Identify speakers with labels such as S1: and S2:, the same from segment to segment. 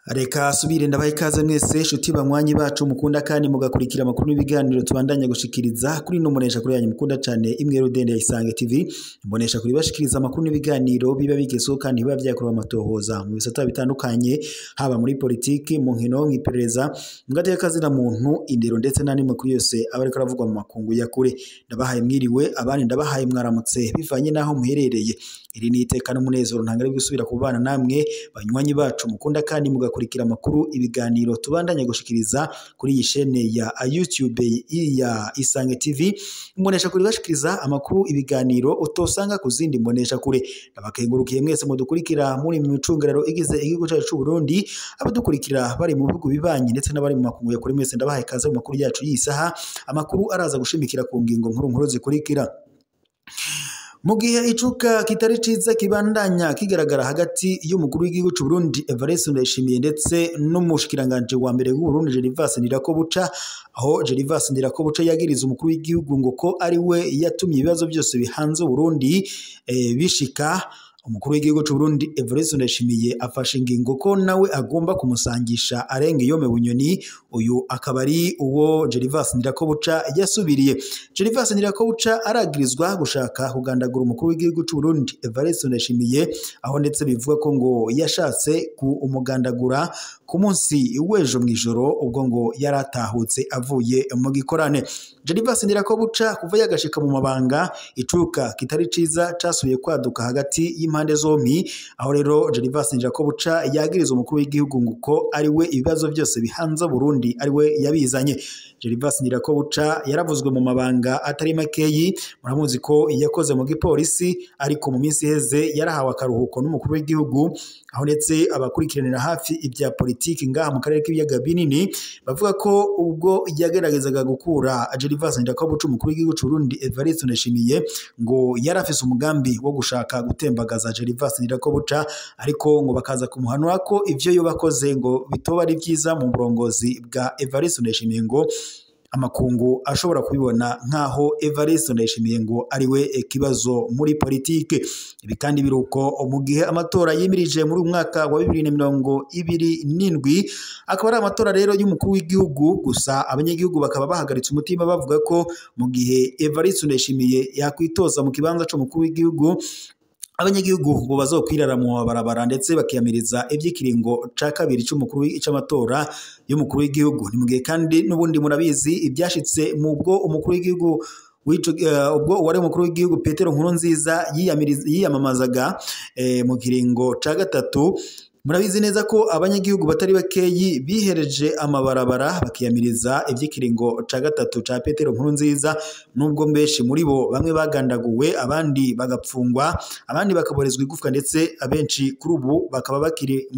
S1: Reka subire ndabaha ikaze mwese shuti banywanyi bacu mukunda kandi mugakurikira amakuru n'ibiganiro tubandanya gushikiriza kuri no munesha kuri yanyu mukunda cyane imwe rudende ya Isange TV. Mbonesha kuri bashikiriza amakuru n'ibiganiro biba bigezweho kandi biba byakorwa amatohoza mu bisata bitandukanye, haba muri politiki, mu nkino, mw'iperereza, mu gateka kazina muntu, indero ndetse n'andi makuru yose aba ariko aravugwa mu makungu ya kure. Ndabahaye mwiriwe, abandi ndabahaye mwaramutse bivanye naho muherereye. Iri ni iteka n'umunezero ntangare gusubira kubana namwe banywanyi bacu mukunda kandi mugakurikira amakuru ibiganiro tubandanya gushikiriza kuri iyi shene ya YouTube ya Isange TV. Mbonesha kuri bashikiriza amakuru ibiganiro utosanga ku zindi mbonesha kure. Ndabakengurukiye mwese mudukurikira muri mu micungararo igize igihugu cyacu c'u Burundi, abadukurikira bari mu bihugu bibanyi ndetse n'abari mu makungu ya kure, mwese ndabahaye ikaze mu makuru yacu y'isaha. Amakuru araza gushimikira ku ngingo nkuru nkuru zikurikira. Mu gihe icuka kitari ciza kibandanya kigaragara hagati y'umukuru w'igihugu c'u Burundi Evariste Ndayishimiye ndetse n'umushikiranganje wa mbere w'u Burundi Gervais Ndirakobuca, aho Gervais Ndirakobuca yagiriza umukuru w'igihugu ngo ko ari we yatumye ibibazo byose bihanze Burundi bishika. Umukuru w'igihugu c'u Burundi Evariste Ndayishimiye afashe ingingo ko nawe agomba kumusangisha arenge yome Bunyoni. Uyu akaba ari uwo Gervais Ndirakobuca yasubiriye. Gervais Ndirakobuca aragirizwa gushaka kugandagura umukuru w'igihugu c'u Burundi Evariste Ndayishimiye, aho ndetse bivuga ko ngo yashatse kumugandagura ku munsi w'ejo mw'ijoro ubwo ngo yaratahutse avuye mu gikorane. Gervais Ndirakobuca kuva yagashika mu mabanga, icuka kitari ciza casubiye kwaduka hagati y'impande zombi, aho rero Gervais Ndirakobuca yagiriza umukuru w'igihugu ngo ko ari we ibibazo byose bihanze Burundi ari we yabizanye. Gervais Ndirakobuca yaravuzwe mu mabanga atari makeyi, muramuzi ko yakoze mu gipolisi, ariko mu minsi iheze yarahawe akaruhuko n'umukuru w'igihugu, aho ndetse abakurikiranira hafi ibya politiki ngaha mu karere k'ibiyaga binini bavuga ko ubwo yageragezaga gukura Gervais Ndirakobuca umukuru w'igihugu c'u Burundi Evariste Ndayishimiye ngo yarafise umugambi wo gushaka gutembagaza Gervais Ndirakobuca, ariko ngo bakaza kumuhanura ko ivyo yobakoze ngo bitoba ari vyiza mu burongozi bwa Evariste Ndayishimiye, ngo amakungu ashobora kubibona nkaho Evariste Ndayishimiye ngo ari we kibazo muri politike. Ibi kandi biruko mu gihe amatora yimirije muri uyu mwaka wa 2027, akaba ari amatora rero y'umukuru w'igihugu gusa, abanyagihugu bakaba bahagaritse umutima bavuga ko mu gihe Evariste Ndayishimiye yakwitoza mu kibanza c'umukuru w'igihugu, abanyagihugu ngo bazokwirara mu mabarabara ndetse bakiyamiriza ivy'ikiringo ca kabiri c'umukuru c'amatora y'umukuru w'igihugu. Ni mu gihe kandi n'ubundi murabizi ibyashitse mu bwo umukuru w'igihugu ubwo uwari umukuru w'igihugu Petero Nkurunziza yiyamamazaga mu kiringo ca gatatu. Murabizi neza ko abanyagihugu batari bakeyi bihereje amabarabara bakiyamiriza ivy'ikiringo ca gatatu ca Petero Nkurunziza, nubwo mbeshi muri bo bamwe bagandaguwe, abandi bagapfungwa, abandi bakaborezwa igufwa, ndetse abenshi kuri ubu bakaba bakiri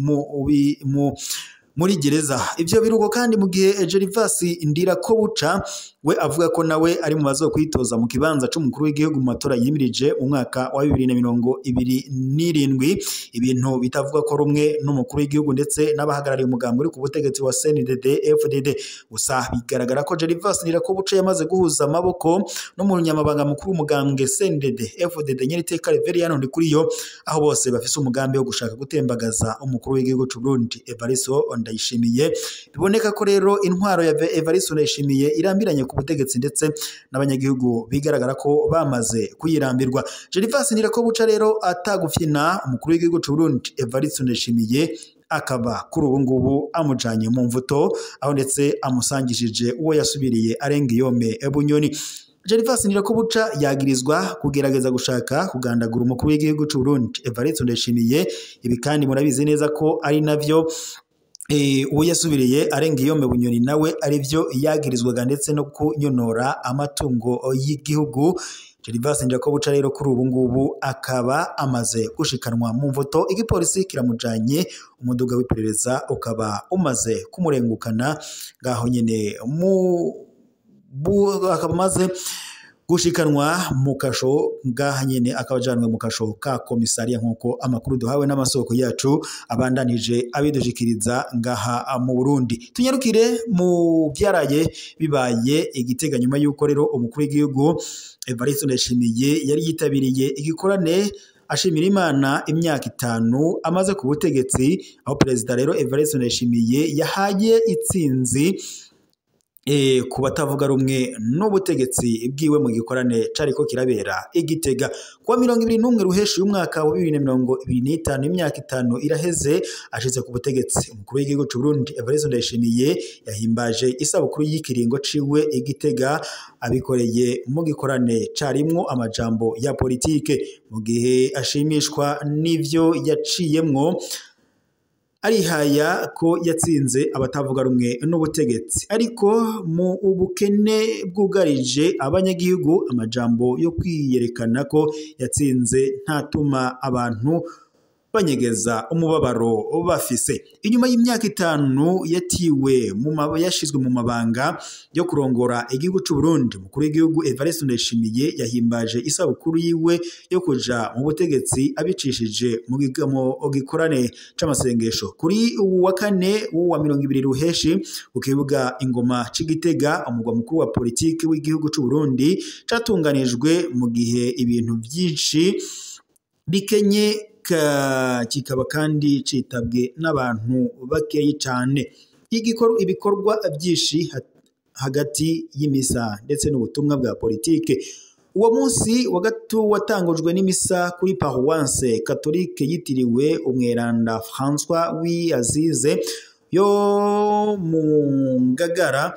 S1: muri gereza. Ivyo biruko kandi mu gihe Gervais Ndirakobuca we avuga ko nawe ari mu bazokwitoza mu kibanza c'umukuru w'igihugu mu matora yimirije mu mwaka wa 2027, ibintu bitavuga ko rumwe n'umukuru w'igihugu ndetse n'abahagarariye umugambi uri ku butegetsi wa CNDD FDD. Gusa bigaragara ko Gervais Ndirakobuca yamaze guhuza amaboko n'umunyamabanga mukuru w'umugambwe CNDD FDD Nyiriteka Reverien Ndikuriyo, aho bose bafise umugambi wo gushaka gutembagaza umukuru w'igihugu c'u Burundi Evariste Ndayishimiye. Biboneka ko rero intwaro ya Evariste Ndayishimiye irambiranye ku butegetsi ndetse n'abanyagihugu bigaragara ko bamaze kuyirambirwa. Gervais Ndirakobuca rero atagufyina umukuru w'igihugu c'u Burundi Evariste Ndayishimiye akaba kuri ubu ngubu amujanye mu mvuto, aho ndetse amusangishije uwo yasubiriye arenga iyome Bunyoni. Gervais Ndirakobuca yagirizwa kugerageza gushaka kugandagura umukuru w'igihugu c'u Burundi Evariste Ndayishimiye. Ibi kandi murabizi neza ko ari navyo uwo yasubiriye arenga iyome Bunyoni nawe arivyo yagirizwaga, ndetse no kunyonora amatungo y'igihugu. Gervais Ndirakobuca rero kuri ubu ngubu akaba amaze gushikanwa mu mvuto, igipolisi kiramujanye, umuduga w'iperereza ukaba umaze kumurengukana ngaho nyene akaba amaze gushikanwa mu kasho ngaha nyene, akabajanwe mu kasho ka komisariya, nkuko amakuru duhawe n'amasoko yacu abandanije abidushikiriza ngaha mu Burundi. Tunyarukire mu vyaraye bibaye Igitega nyuma yuko rero umukuru w'igihugu Evariste Ndayishimiye yari yitabiriye igikorane ashimira Imana imyaka 5 amaze ku butegetsi, aho perezida rero Evariste Ndayishimiye yahaye itsinzi ku batavuga rumwe n'ubutegetsi bwiwe mu gikorane cariko kirabera Igitega kuwa 21 Ruheshi y'umwaka wa 2025. Imyaka 5 iraheze ashize ku butegetsi. Umukuru w'igihugu c'u Burundi Evariste Ndayishimiye yahimbaje isabukuru y'ikiringo ciwe Igitega abikoreye mu gikorane carimwo amajambo ya politike, mu gihe ashimishwa n'ivyo yaciyemwo arihaya ko yatsinze abatavuga rumwe n'ubutegetsi. Ariko mu ubukene bwugarije abanyagihugu, amajambo yo kwiyerekana ko yatsinze ntatuma abantu banyegeza umubabaro bafise. Inyuma y'imyaka 5 yatiwe yashizwe mu mabanga yo kurongora igihugu c'u Burundi, umukuru w'igihugu Evariste Ndayishimiye yahimbaje isabukuru yiwe yo kuja mu butegetsi abicishije mu gikorane c'amasengesho kuri uwu wa kane wa 20 Ruheshi ku kibuga Ingoma c'Igitega, umugwa mukuru wa politiki w'igihugu c'u Burundi, catunganijwe mu gihe ibintu vyinshi bikenye, kikaba kandi citabwe n'abantu bakeyi cane. Ibikorwa byinshi hagati y'imisa ndetse n'ubutumwa bwa politike. Uwo munsi wa gatu watangujwe n'imisa kuri paroisse catholique yitiriwe umweranda François w'Azize yo mu Ngagara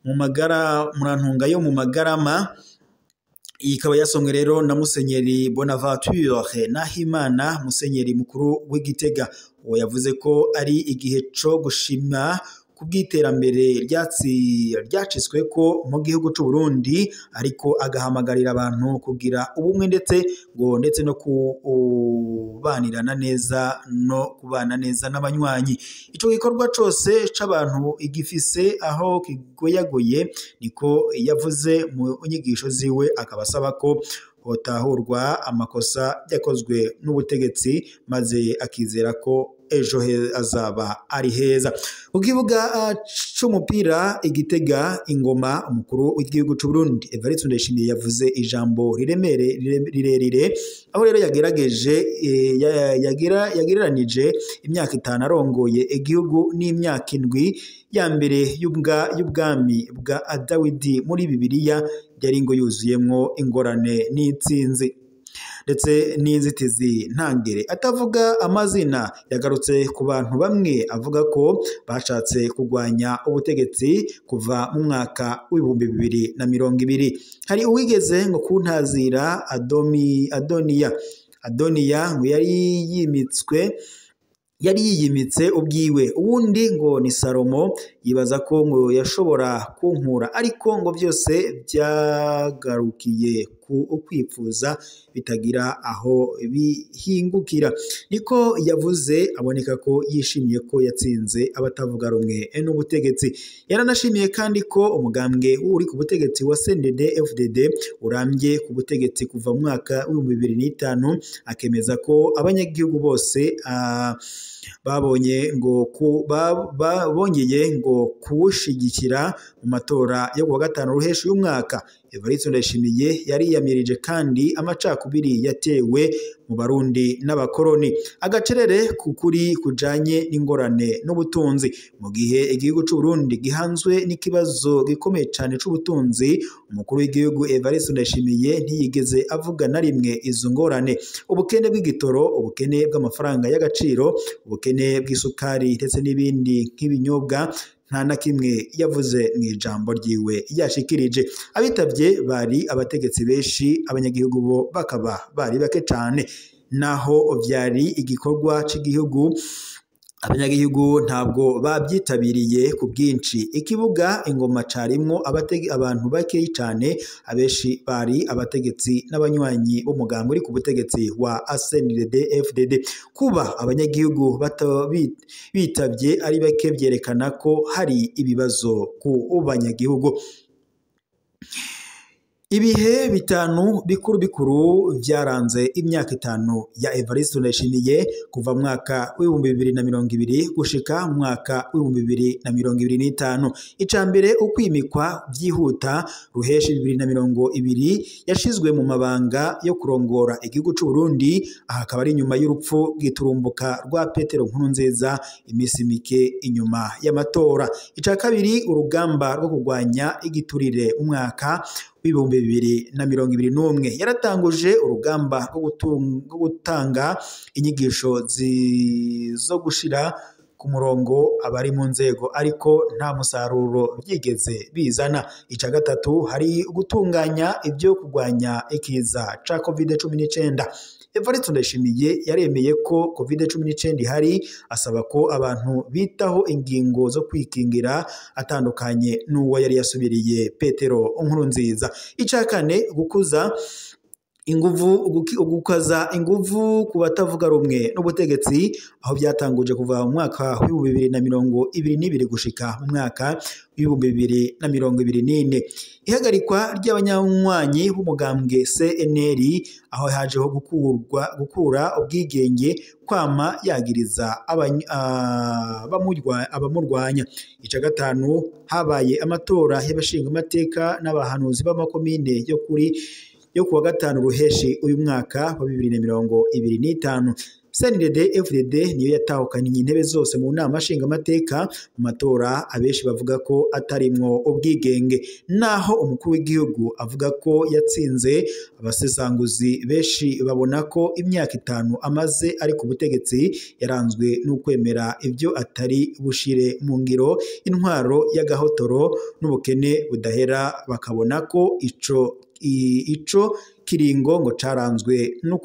S1: mu magara murantunga yo mu Magarama. Ikaba yasomwe rero na Musenyeri Bonaventure Nahimana, musenyeri mukuru w'Igitega. Uwo yavuze ko ari igihe co gushima kubw'iterambere ryacitswe ko mu gihugu c'u Burundi, ariko agahamagarira abantu kugira ubumwe ndetse ngo ndetse no kubanirana neza no kubana neza n'abanywanyi. Ico gikorwa cose c'abantu igifise aho kigoyagoye, niko yavuze mu nyigisho ziwe, akabasaba ko hotahurwa amakosa yakozwe n'ubutegetsi maze akizera ko ejo azaba ari heza. Ku kibuga c'umupira Igitega Ingoma, umukuru w'igihugu c'u Burundi Evariste Ndayishimiye yavuze ijambo riremere rirerire, aho rero yagerageje yagereranije imyaka 5 arongoye igihugu n'imyaka 7 ya mbere y'ubwami bwa Dawidi muri Bibiliya, yari ngo yuzuyemwo ingorane n'intsinzi ndetse n'inzitizi ntangere. Atavuga amazina, yagarutse ku bantu bamwe avuga ko bashatse kurwanya ubutegetsi kuva mu mwaka w'2020. Hari uwigeze ngo kuntazira Adoniya ngo yari yiyimitse ubwiwe, uwundi ngo ni Salomo yibaza ko ngo yashobora kunkura, ariko ngo byose byagarukiye ku ukwipfuza bitagira aho bihingukira, niko yavuze. Aboneka ko yishimiye ko yatsinze abatavuga rumwe n'ubutegetsi. Yaranashimiye kandi ko umugambwe uri ku butegetsi wa CNDD FDD urambye ku butegetsi kuva mu mwaka w'2005, akemeza ko abanyagihugu bose babonye ngo bongeye ngo kuwushigikira mu matora yo kuwa 5 Ruheshi y'umwaka. Evariste Ndayishimiye yariyamirije kandi amacakubiri yatewe mu Barundi n'abakoroni, agacerere kukuri kujanye n'ingorane n'ubutunzi. Mu gihe igihugu c'u Burundi gihanzwe n'ikibazo gikomeye cane c'ubutunzi, umukuru w'igihugu Evariste Ndayishimiye ntiyigeze avuga na rimwe izo ngorane: ubukene bw'igitoro, ubukene bw'amafaranga y'agaciro, ubukene bw'isukari ndetse n'ibindi nk'ibinyobwa. Nta na kimwe yavuze mu ijambo ryiwe yashikirije. Abitavye bari abategetsi benshi, abanyagihugu bo bakaba bari bake cane. Naho vyari igikorwa c'igihugu, abanyagihugu ntabwo babyitabiriye ku bwinshi. Ikibuga Ingoma carimwo abantu bakeyi cane, abenshi bari abategetsi n'abanywanyi b'umugambi uri ku butegetsi wa CNDD FDD. Kuba abanyagihugu bitavye ari bake vyerekana ko hari ibibazo ku banyagihugu. Ibihe bitanu bikuru bikuru vyaranze imyaka 5 ya Evariste Ndayishimiye kuva mu mwaka w'2020 gushika mu mwaka w'2025. Ica mbere, ukwimikwa vyihuta ruheshi 2020 yashizwe mu mabanga yo kurongora igihugu c'u Burundi, aha akaba ari inyuma y'urupfu rw'iturumbuka rwa Petero Nkurunziza imisi mike inyuma y'amatora. Ica kabiri, urugamba rwo kurwanya igiturire mu mwaka w'2021 yaratanguje urugamba rwo gutanga inyigisho zo gushira ku murongo abari mu nzego, ariko nta musaruro byigeze bizana. Ica gatatu, hari gutunganya ibyo kurwanya ikiza ca COVID-19. Evariste Ndayishimiye yaremeye ko COVID-19 ihari, asaba ko abantu bitaho ingingo zo kwikingira, atandukanye n'uwo yari yasubiriye Petero Nkurunziza. Ica kane, gukuza inguvu gukaza inguvu ku batavuga rumwe n'ubutegetsi, aho byatanguje kuva mu mwaka w'2022 gushika mu mwaka w'2024. Ihagarikwa ry'abanyanywanyi b'umugambwe CNL, aho hajeho gukura ubwigenge kwama yagiriza abamurwanya. Ica gatanu, habaye amatora y'abashingamateka n'abahanuzi b'amakomine yo kuwa gatanu ruheshi uyu mwaka wa 2025. CNDD FDD niyo yatahukanye intebe zose mu nama nshingamateka mu matora abenshi bavuga ko atarimwo ubwigenge, naho umukuru w'igihugu avuga ko yatsinze. Abasesanguzi benshi babona ko imyaka 5 amaze ari ku butegetsi yaranzwe n'ukwemera ibyo atari bushire mu ngiro, intwaro y'agahotoro n'ubukene budahera, bakabona ko ico kiringo ngo caranzwe no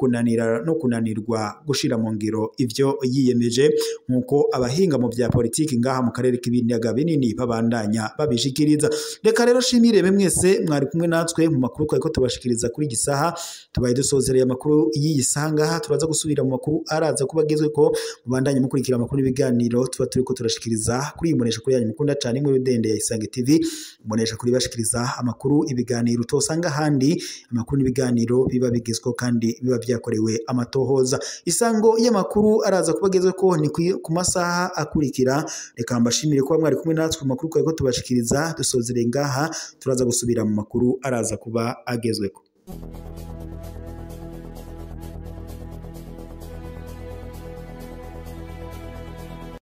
S1: kunanirwa gushira mu ngiro ivyo yiyemeje, nkuko abahinga mu vya politiki ngaha mu karere k'ibiyaga binini babandanya babishikiriza. Reka rero shimire mwese mwari kumwe natwe mu makuru twariko tubashikiriza kuri gisaha. Tubaye dusozereye amakuru y'iyi saha ngaha, turaza gusubira mu makuru araza kuba agezwe ko mubandanye mukurikira amakuru n'ibiganiro tuba turiko turashikiriza kuri iyi mbonesha kuri yanyu mukunda cane imwe rudende ya Isange TV, mbonesha kuri bashikiriza amakuru ibiganiro utosanga handi, amakuru n'ibiganiro biba bigezweho kandi biba byakorewe amatohoza. Isango y'amakuru araza kubagezwe ko ni ku masaha akurikira. Reka mbashimire kuba mwari kumwe natwe mu makuru twari tubashikiriza. Dusozere ngaha, turaza gusubira mu makuru araza kuba agezweko.